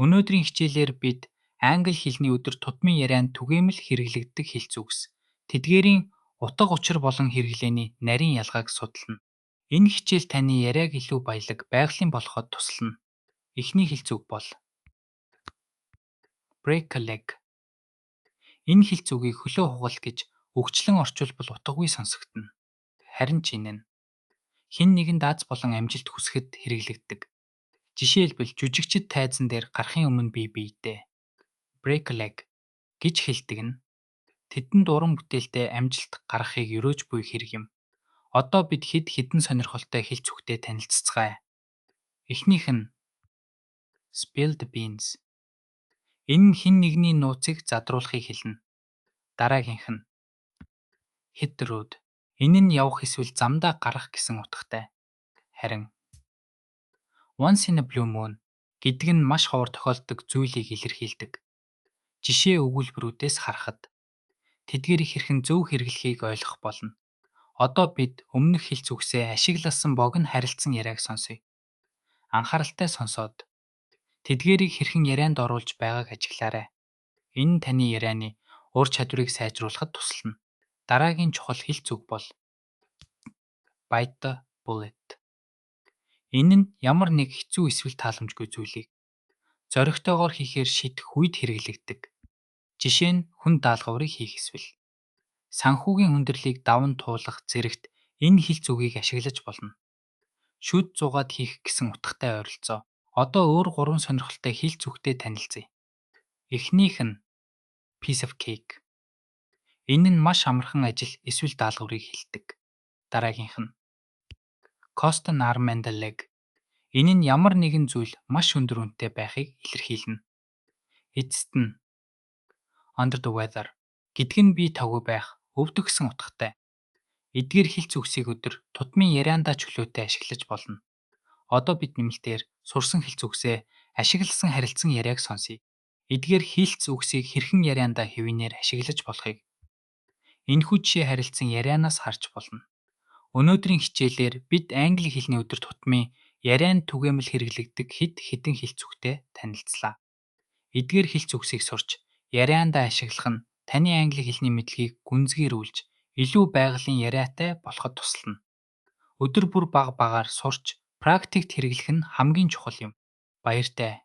Өнөөдрийн хичээлээр бид англи хэлний өдөр тутмын ярианд түгээмэл хэрэглэгддэг хэлц үгс, тэдгээрийн утга учир болон хэрэглээний нарийн ялгааг судална. Энэ хичээл таны яриаг илүү баялаг, байгалийн болоход туслана. Эхний хэлц үг бол "Break a leg". Энэ хэлц үгийг хөлөө хугал гэж үгчлэн орчуулбал утгагүй сонсогдоно. Харин ч энэ нь хэн нэгэнд аз болон амжилт хүсэхэд хэрэглэгддэг. Жишээлбэл, жүжигчид тайзан дээр гарахын өмнө бие биедээ "Break a leg" гэж хэлдэг нь тэдэнд уран бүтээлдээ амжилт гаргахыг ерөөж буй хэрэг юм. Одоо бид хэд хэдэн сонирхолтой хэлц үгтэй танилцацгаая. Эхнийх нь "Spill the beans". Энэ нь хэн нэгний нууцыг задруулахыг хэлнэ. Дараагийнх нь "Hit the road". Энэ нь явах эсвэл замдаа гарах гэсэн утгатай. Харин "Once in a blue moon" гэдэг нь маш ховор тохиолддог зүйлийг илэрхийлдэг. Жишээ өгүүлбэрүүдээс харахад тэдгээрийг хэрхэн зөв хэрэглэхийг ойлгох болно. Одоо бид өмнөх хэлц үгсээ ашигласан богино харилцан яриаг сонсъё. Анхааралтай сонсоод тэдгээрийг хэрхэн ярианд оруулж байгааг ажиглаарай. Энэ нь таны ярианы ур чадварыг сайжруулахад туслана. Дараагийн чухал хэлц үг бол "Bite the bullet". Энэ нь ямар нэг хэцүү эсвэл тааламжгүй зүйлийг зоригтойгоор хийхээр шийдэх үед хэрэглэгддэг. Жишээ нь, хүнд даалгаврыг хийх эсвэл санхүүгийн хүндрэлийг даван туулах зэрэгт энэ хэлц үгийг ашиглаж болно. Шүд зуугаад хийх гэсэн утгатай ойролцоо. Одоо өөр гурван сонирхолтой хэлц үгтэй танилцъя. Эхнийх нь "piece of cake". Энэ нь маш амархан ажил эсвэл даалгаврыг хэлдэг. Дараагийнх нь "cost an arm and a leg". Энэ нь ямар нэгэн зүйл маш өндөр үнэтэй байхыг илэрхийлнэ. Эцэст нь "under the weather" гэдэг нь бие тавгүй байх, өвдөх гэсэн утгатай. Эдгээр хэлц үгсийг өдөр тутмын яриандаа чөлөөтэй ашиглаж болно. Одоо бид нэмэлтээр сурсан хэлц үгсээ ашигласан харилцан яриаг сонсъё. Эдгээр хэлц үгсийг хэрхэн яриандаа хэвийнээр ашиглаж болохыг энэхүү жишээ харилцан ярианаас харж болно. Өнөөдрийн хичээлээр бид англи хэлний өдөр тутмын ярианд түгээмэл хэрэглэгддэг хэд хэдэн хэлц үгтэй танилцлаа. Эдгээр хэлц үгсийг сурч яриандаа ашиглах нь таны англи хэлний мэдлэгийг гүнзгийрүүлж, илүү байгалийн яриатай болоход туслана. Өдөр бүр бага багаар сурч, практикт хэрэглэх нь хамгийн чухал юм. Баяртай.